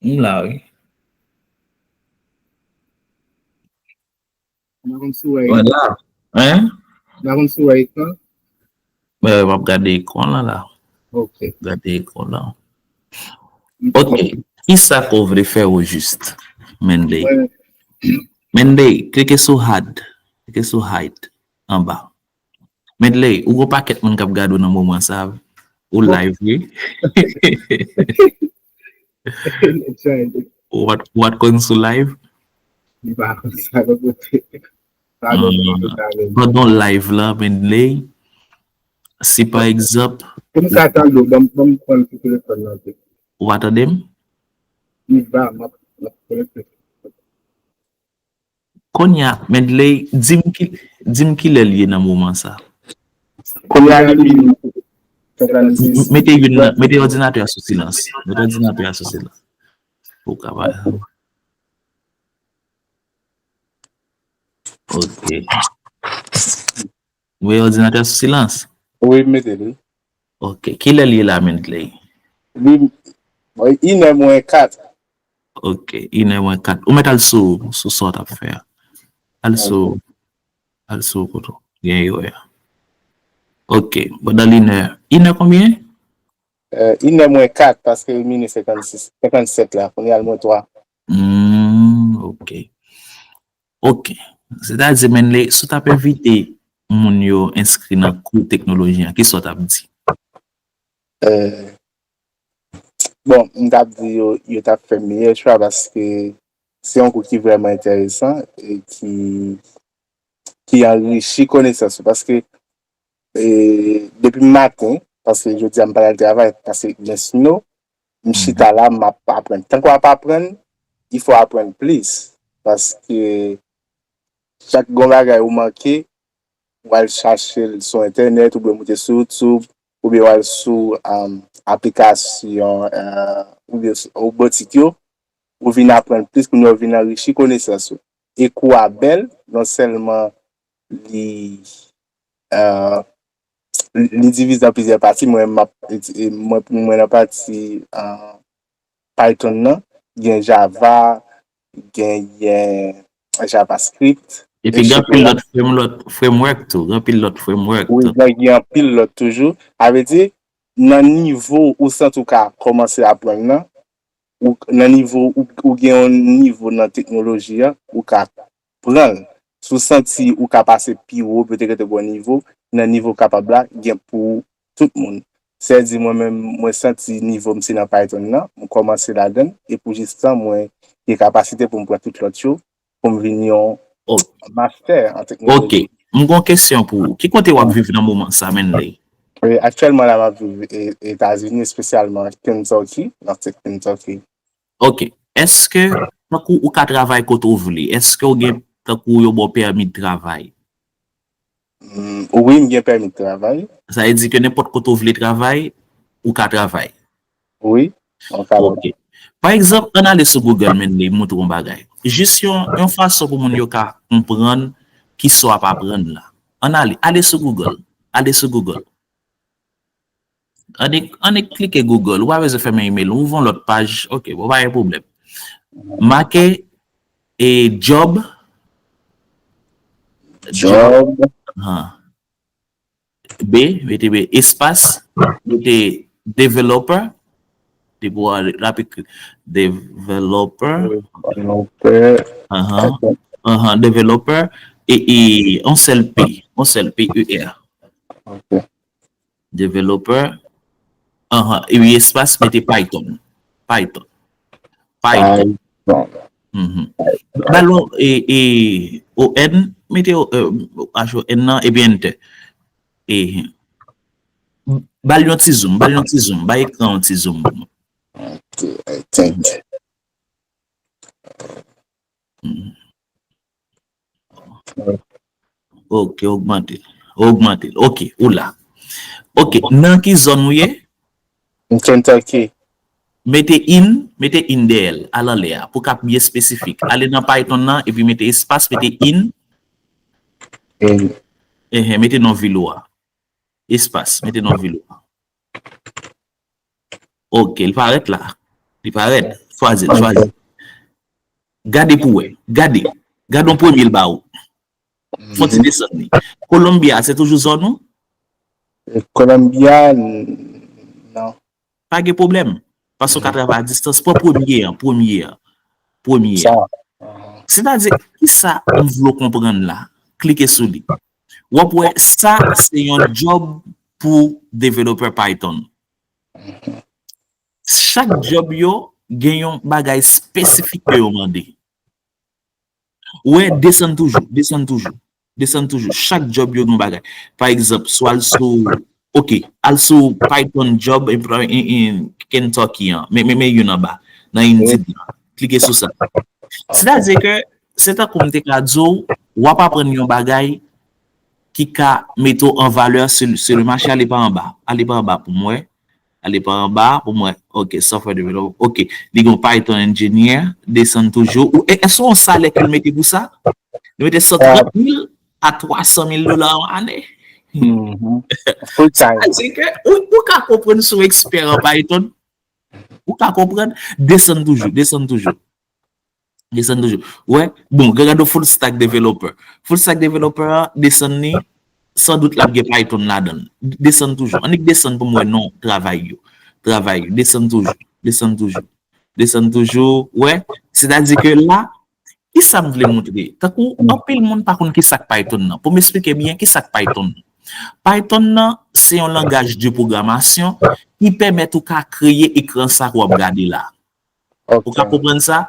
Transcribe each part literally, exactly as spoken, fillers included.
M la, wi. M pa konn si w wè. Mwen la. Hein? M pa konn si w wè ekran. Mwen, m ap gade ekran lan la. Ok. Gade ekran lan. Ok. Kisa ke w vle fè o jis, Menley? Menley, klike sou hide. Klike sou hide anba. Menley, ou gon pakèt moun k ap gade w nan moman sa. Ou live, wi. Ou pa t, ou pa t konn sou live? M pa konn sa, m pa konn sa menm. Pandan w live la, Menley, si pa egzanp, Pou m sa tande w, ban m, ban m pran sou telefòn nan tou. Ou pa tande m? M ba, m ap, m ap konekte. Kounye a, Menley, di m ki, di m kilè l ye nan moman sa. Kounye a li minuit sèt a sis. Mete youn nan, mete òdinatè a sou silans. Mete òdinatè a sou silans. Pou w ka pa. Ok. Ou mete òdinatè a sou silans? Wi, m mete l, wi. Ok. Kilè l ye la, Menley? Li, inè mwen kat. Ok, inè mwen kat. Ou mèt al sou, sou sa w t ap fè a. Al sou, al sou kote w gen yo a. Ok, pandan l inè. Inè konbyen? Inè mwen kat, paske l mini senkannsis, senkannsèt la, kounye a l mwen twa. Hmm, ok. Ok. Sètadi, Menley, si w t ap envite moun yo enskri nan kou teknoloji an, kisa w t ap di? Bon, m t ap di yo, yo t ap fè meyè chwa paske se yon kou ki vrèman enteresan e ki, ki anrichi konesans ou. Paske e, depi maten, paske jodi a m pa t al travay, paske gen snow, m chita la, m ap aprann. Tank w ap aprann, il faut aprann plis. Paske chak gon bagay ou manke, w al chache l sou entènèt, oubyen w moute sou YouTube, oubyen w al sou um, aplikasyon, uh, oubyen ou boutik yo, ou vin aprann plis, kounye a ou vin anrichi konesans ou. E kou a bèl, non sèlman li, uh, li divize an plizyè pati, mwen, m ap, mwen, mwen nan pati uh, Python nan, gen Java, gen, gen JavaScript. Epi gen anpil lòt framework, framework tou, gen anpil lòt framework tou. Wi, gen anpil lòt toujou. A vle di, nan nivo ou santi ou ka kòmanse aprann nan, ou, nan nivo ou, ou gen yon nivo nan teknoloji a, ou ka pran l. Si w santi ou ka pase pi wo, pou te rete bon nivo, nan nivo kapab la, gen pou tout moun. Sèdi mwen menm, mwen santi nivo m se nan Python nan, m kòmanse ladan l, e pou jistan mwen gen kapasite pou m pran tout lòt yo, pou m vin yon master an teknoloji. Ok. M gon kesyon pou ou. Ki kote w ap viv nan moman sa, Menley? Aktyèlman la, m ap viv Etazini, espesyalman Kentucky, nan state Kentucky. Ok. Èske, tankou ou ka travay kote w vle, èske w gen, tankou yo ba w pèmi de travay? Wi, m gen pèmi de travay. Sa vle di ke nenpòt kote w vle travay, ou ka travay? Wi, mwen ka. Ok. Pa egzanp, ann ale sou Google, Menley, m montre w yon bagay. Jis yon, yon fason pou moun yo ka konprann kisa w ap aprann la. Ann ale, ale sou Google. Ale sou Google. Ann, ann klike Google. Ou pa bezwen fèmen email. Ou ouvri yon lòt paj. Ok, bon, pa gen pwoblèm. Make e job. Job. B, mete B, espas, mete developer, depi w al rapid, developer, developer, aha, aha, developer, e, e, yon sèl P, yon sèl P E R. Developer, aha, epi espas, mete Python, Python, Python. Ba l yon, e, e, O N, mete H O N nan, epi enter. E, ba l yon ti zoom, ba l yon ti zoom, ba ekran yon ti zoom. Ok, I think. Ok, ogmante l. Ogmante l. Ok, ou la. Ok, nan ki zòn ou ye? Kentucky. Mete in, mete in dèyè l, al anlè a, pou k ap byen espesifik. Ale nan Python nan, epi mete espas, mete in. In. Ehe, mete non vil ou a. Espas, mete non vil ou a. Ok, li parèt la. Li parèt. Chwazi l, chwazi l. Gade pou wè. Gade. Gade yon premye l ba ou. Fon ti desann li. Columbia, se toujou zòn ou? Columbia, non. Pa gen pwoblèm. Paske w ka travay a distans. Pran premye an, premye an. Premye an. Sètadi, kisa m vle w konprann la? Klike sou li. W ap wè, sa se yon job pou developer Python. Chak job yo gen yon bagay espesifik ke yo mande. Ou wè, desann toujou, desann toujou, desann toujou. Chak job yo gen yon bagay. Pa egzanp, si w al sou, ok, al sou Python job in, in, in Kentucky an. Men, men, men youn anba, nan Indeed lan. Klike sou sa. Sètadi ke, se tankou m te ka di w, w ap aprann yon bagay ki ka mete w an valè sou, sou le mache. Ale pa anba, ale pa anba pou mwen. Ale pa anba pou mwen. Ok, software development. Ok, li gen Python engineer, desann toujou. Ou, e, èske yon salè ke l mete pou sa? Li mete sou trant mil a twa san mil dola yon ane. Full time. Sètadi ke ou, ou ka konprann si w ekspè an Python. Ou ka konprann? Desann toujou, desann toujou. Desann toujou. Wè, bon, gade yon full stack developer. Full stack developer an, desann li, san dout l ap gen Python ladan l. Desann toujou. Annik desann pou m wè non travay yo. Travay yo. Desann toujou. Desann toujou. Desann toujou. Wè, sètadi ke la, kisa m vle montre? Tankou, anpil moun pa konn kisa k Python nan. Pou m esplike byen kisa k Python nan. Python nan, se yon langaj de pwogramasyon ki pèmèt ou ka kreye ekran sa ke w ap gade la. Ou ka konprann sa?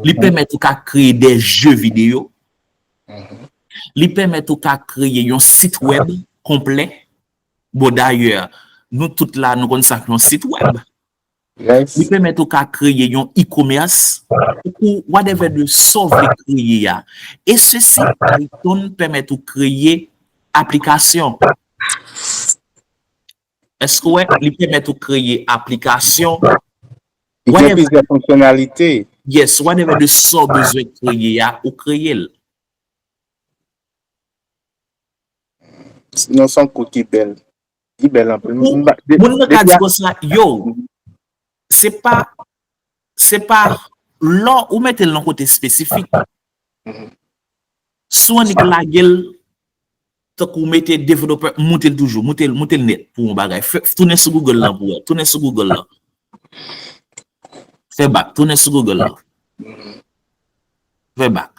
Li pèmèt ou ka kreye de je videyo. Li pèmèt ou ka kreye yon sit wèb konplè. Bon, dayè, nou tout la, nou konn sa k yon sit wèb. Li pèmèt ou ka kreye yon e-commerce, ou whatever de sa w vle kreye a. E sesi, Python pèmèt ou kreye aplikasyon. Èske w wè, li pèmèt ou kreye aplikasyon? Li gen plizyè fonksyonalite. Yes, whatever de sa w bezwen kreye a, ou kreye l. Non, se yon kou ki bèl. Li bèl anpil. Moun nan ka di konsa, yo, se pa, se pa lè ou mete l nan kote espesifik. Si w annik lage l, tankou w mete developer, moute l toujou, moute l, moute l nèt pou yon bagay. Fè, tounen sou Google lan pou wè. Tounen sou Google lan. Fè back, tounen sou Google lan. Fè back.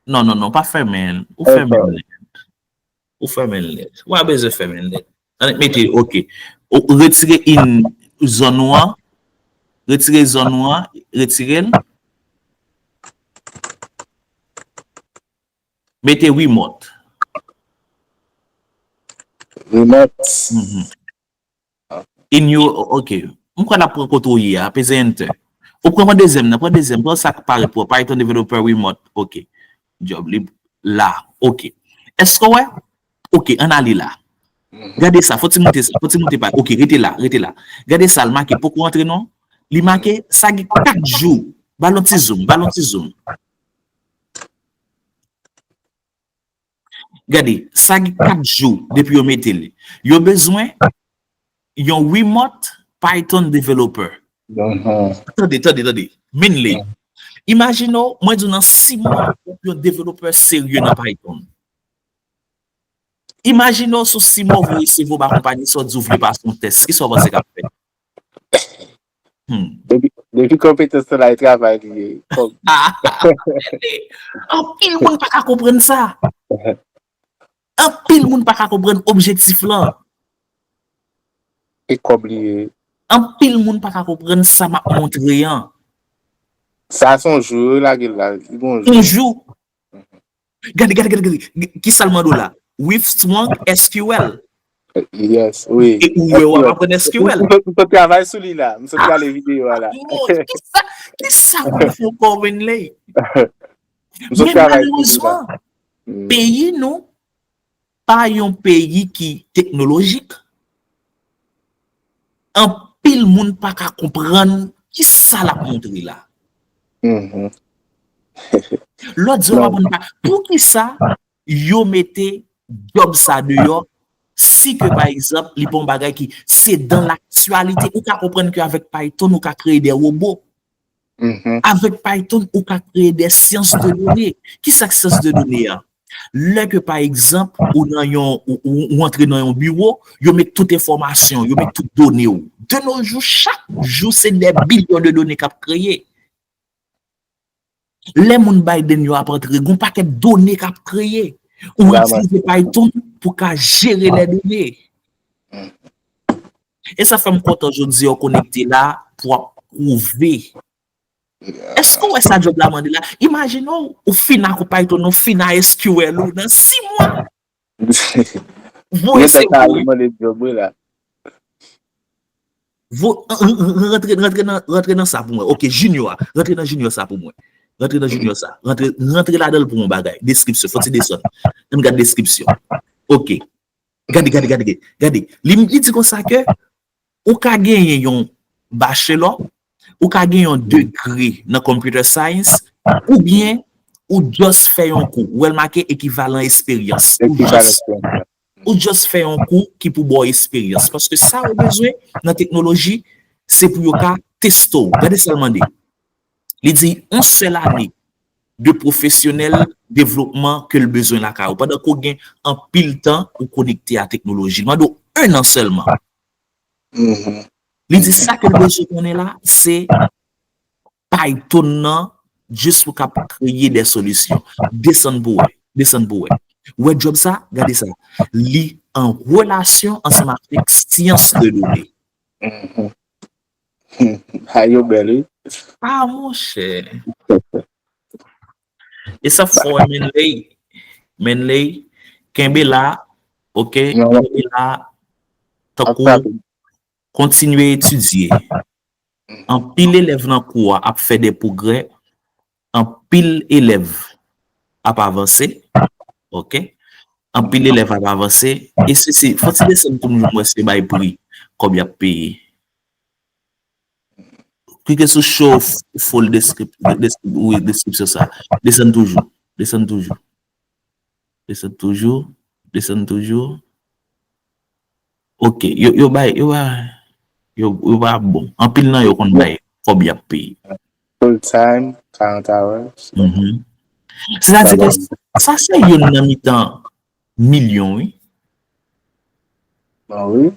Non, non, non, pa fèmen l. Ou fèmen l nèt. Ou fèmen l nèt. Ou pa bezwen fèmen l nèt. Annik mete, ok. Ou retire in zòn ou an. Retire zòn ou an. Retire l. Mete remote. Remote. In your, ok. M kwè l ap pran kote w ye a, peze enter. Ou pran, pran dezyèm nan, pran dezyèm, pran sa k parèt pou w, Python Developer Remote, ok. Job li la, ok. Èske w wè? Ok, ann ale la. Gade sa, fò ti moute sa, fò ti moute pa, ok, rete la, rete la. Gade sa, l make, poko rantre non. Li make, sa gen kat jou. Ba l yon ti zoom, ba l yon ti zoum. Gade, sa gen kat jou depi yo mete l. Yo bezwen yon remote Python developer. Tande, tande, tande. Men li. Imajine w, mwen di w nan sis mwa, w ap yon developer serye nan Python. Imajine w sou sis mwa w vle resevwa w ba konpayi sa w di w vle pase yon tès. Kisa w panse k ap fèt? Hmm. Depi, depi konpetans lan la, e travay li ye. Anpil moun pa ka konprann sa. Anpil moun pa ka konprann objektif lan. E kòb li ye. Anpil moun pa ka konprann sa m ap montre an. Sa se yon jou yo lage l la, li gon jou. Yon jou. Gade, gade, gade, gade. Kisa l mande w la? With strong S Q L. Yes, wi. E ou wè w ap aprann S Q L. M sot travay sou li la. M sot gade videyo a la. Mon Dye, kisa, kisa moun fè ankò, Winley? M sot travay sou li la. Men malerezman, peyi nou pa yon peyi ki teknolojik. Anpil moun pa ka konprann kisa l ap montre la. Lòt di w pa konn pa. Poukisa yo mete djòb sa deyò, si ke, pa egzanp, li pa yon bagay ki se dan laktyalite, ou ka konprann ke avèk Python, ou ka kreye de wobo. Avèk Python, ou ka kreye de syans de done. Ki sa k syans de done a? Lè ke, pa egzanp, ou nan yon, ou, ou, ou antre nan yon biwo, yo met tout enfòmasyon, yo met tout done w. De nos jours, chak jou, se de bilyon de done k ap kreye. Lè moun Biden yo ap antre, gon pakèt done k ap kreye. Ou itilize Python pou ka jere lè done. E sa fè m kontan jodi a w konekte la pou w ap pwouve. Èske w wè sa djòb la mande la? Imajine w, ou fin ak ou Python, ou fin ak S Q L ou nan sis mwa. Voye se voye. Mande djòb wi la. Vo, rantre, rantre nan, rantre nan sa pou mwen. Ok, Junior a. Rantre nan Junior sa pou mwen. Rantre nan Junior sa. Rantre, rantre ladan l pou yon bagay. Deskripsyon. Fò ti desann. Ann gad deskripsyon. Ok. Gade, gade, gade, gade. Li, li di konsa ke ou ka genyen yon bachelor, ou ka gen yon degre nan computer science, oubyen ou just fè yon kou. Ou wè l make ekivalan esperyans. Ou just, ou just fè yon kou ki pou ba w esperyans. Paske sa ou bezwen nan teknoloji, se pou yo ka teste w. Gade sa l mande. Li di, yon sèl ane de pwofesyonèl devlopman ke l bezwen lakay ou, pandan ke w gen anpil tan ou konekte a teknoloji. L mande w en an sèlman. Li di, sa ke l bezwen konnen la, se Python nan, jis pou k ap kreye de solisyon. Desann pou wè. Desann pou wè. Ou wè djòb sa? Gade sa. Li an relasyon ansanm avèk syans de done. Ha, yo bèl, wi. Ah, monchè. E sa fò, Menley. Menley, kenbe la, ok? Kenbe la, tankou, kontinye etidye. Anpil elèv nan kou a ap fè de pwogrè, anpil elèv ap avanse, ok? Anpil elèv ap avanse, e se, se, fò ti desann pou nou wè si yo bay pri, kòb y ap peye. Klike sou show full description sa. Desann toujou. Desann toujou. Desann toujou. Desann toujou. Ok, yo, yo bay, yo bay, yo, yo pa bon. Anpil nan yo konn bay kòb y ap peye. Full time, karant hours. Sètadi ke sa se youn nan mitan milyon, wi. Bon, wi.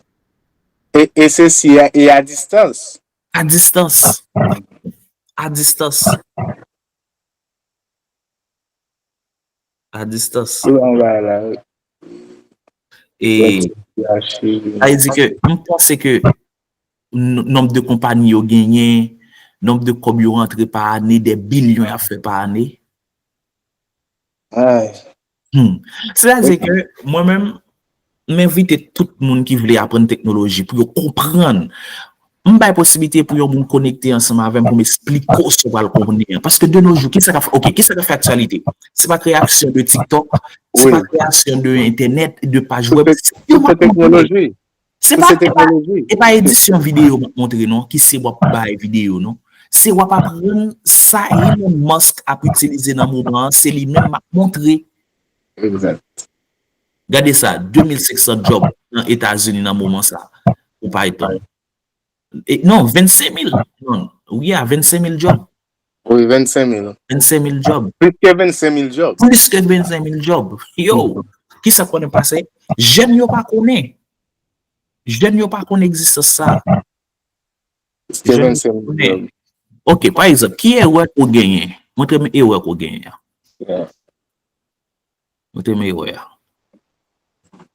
E, e se si e a distans. A distans. A distans. A distans. E sa vle di ke m panse ke nonb de konpayi yo genyen, nonb de kòb yo rantre pa ane, de bilyon y ap fè pa ane. Hmm. Sètadi ke mwen menm, m envite tout moun ki vle aprann teknoloji pou yo konprann. M bay posiblite pou yon moun konekte ansanm avè m pou m esplike w sa w pral konnen an. Paske de nos jours, kisa k ap, ok, kisa k ap fè aktyalite? Se pa kreasyon de TikTok, se pa kreasyon de entènèt, de paj web. Se teknoloji. Se pa, e pa edisyon videyo m ap montre non, ki se w ap bay videyo non. Se w ap aprann sa Elon Musk ap itilize nan moman an, se li menm m ap montre. Gade sa, de mil senk san djòb nan Etazini nan moman sa pou Python. E, non, vennsenk mil. Non, wi, a vennsenk mil djòb. Wi, vennsenk mil. Vennsenk mil djòb. Plis ke vennsenk mil djòb. Plis ke vennsenk mil djòb. Yo, kisa k konnen pase? Jèn yo pa konnen. Jèn yo pa konnen egzistans sa. Plis ke vennsenk mil djòb. Ok, pa egzanp, ki erè ke w genyen? Montre m erè ke w genyen an. Montre m erè a.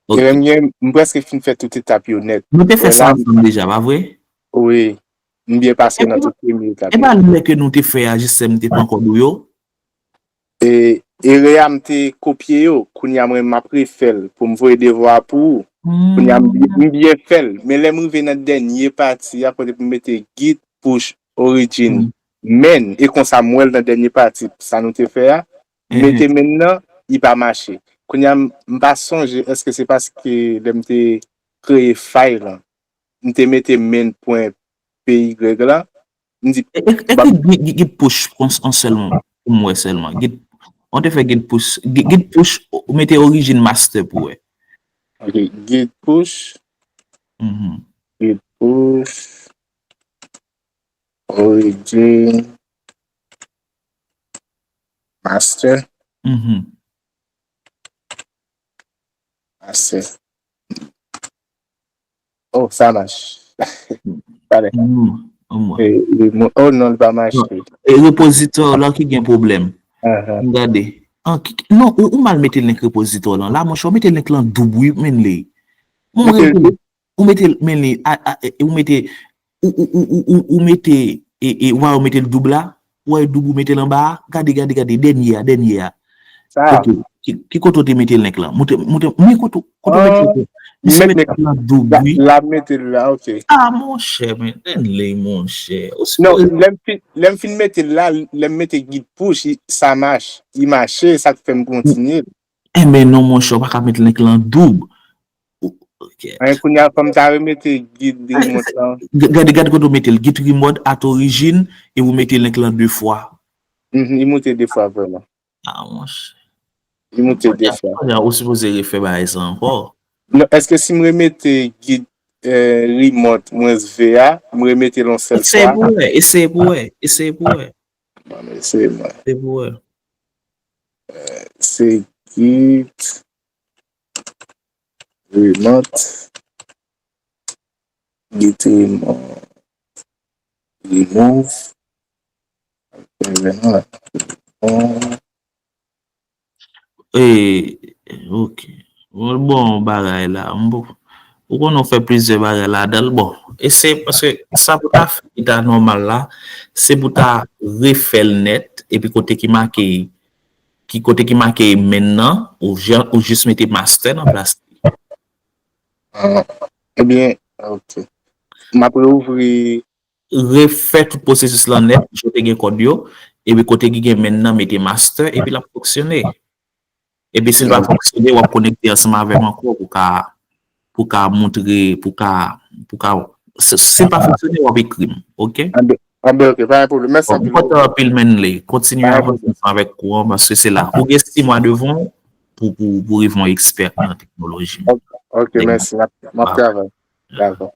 Ok. M prèske fin fè tout etap yo nèt. Nou te fè sa ansanm deja, pa vre? Wi. M byen pase nan tout premye etap yo. E pa lè ke nou te fè a, jistè m te pran kòb ou yo? E, erè a m te kopye yo, kounye a mwen m ap refè l pou m voye devwa a pou ou. Kounye a m byen fè l. Men lè m rive nan dènye pati a, kote pou m mete git push origin main, e konsa m wè l nan dènye pati, sa nou te fè a, m mete main nan, li pa mache. Kounye a m pa sonje èske se paske lè m te kreye file lan, m te mete main pwen py la, m di. Ekri git push an sèlman, pou m wè sèlman. Git, on te fè git push, git push, ou mete origin master pou wè. Ok, git push. Git push. Origin. Master. Mhm. Master. Oh, ça marche. Talè. Mm, mm. E, e, mo- oh non, li pa mache. E repository la ki gen pwoblèm. Ahan. M gade. An, ki- non, ou, ou mal mete link repository lan. La, monchè, ou mete link lan doub, wi, men li. Mwen Mete rete, ou mete, men li, a, a, e, ou mete, ou, ou, ou, ou, ou, ou mete, e, e, ou pa wè ou mete l doub la, ou wè doub ou mete l anba a, gade, gade, gade, dènye a, dènye a. Sa. Kote, ki, ki kote ou te mete link lan? Montre, montre, men kote, kote ou mete link lan? Misye Met, mete met, link lan doub, la, wi. La mete l la, ok. Ah, monchè, men, men li, monchè. Ou Non, sipoze lè m fin, lè m fin mete l la, lè m mete gid push, i- sa mache. Li mache, sa k fè m kontinye. Enben non, monchè, ou pa ka met link lan doub. Ok. An, kounye a, fò m ta remete gid remote lan. G- Gade, gade kote ou mete l. Git remote at origin e ou mete link lan de fwa. Mhm, li moute de fwa, vrèman. Ah, monchè. Li moute de fwa. Kounye a, ou sipoze refè bagay sa ankò. Non, èske si m remete gid eh, remote mwens V a, m remete l yon sèl Eseye fwa? Pou wè, eseye pou wè, eseye pou wè. Bon, men eseye mwen. Eseye pou wè. Se git remote. Git remote. Remove. Fè vin la. Bon. E, ok. Bon, bon, bagay la. M bon. Ou konnen w fè plizyè bagay ladan l. Bon, e se paske sa pou ta fè ki ta nòmal la, se pou ta refè l nèt, epi kote ki make, ki kote ki make men nan, ou, ja- ou jis mete master nan plas li. Ah, ebyen, ok. M ap reouvri. Refè tout pwosesis lan nèt, jan w te gen kòd yo, epi kote ki gen men nan, mete master, epi l ap fonksyone. Epi si l pa fonksyone, w ap konekte ansanm avè m ankò pou ka, pou ka montre, pou ka, pou ka, si, si l pa fonksyone, w ap ekri m, ok? Anben, anben, ok, pa gen pwoblèm. Mèsi Bon, m anpil. Kontan anpil, Menley. Kontinye Pa gen avanse ansanm avèk kouran, paske se la. Ou gen sis mwa devan w pou, pou, pou rive yon ekspè nan teknoloji. Ok, mèsi. M ap, m ap travay. Dakò.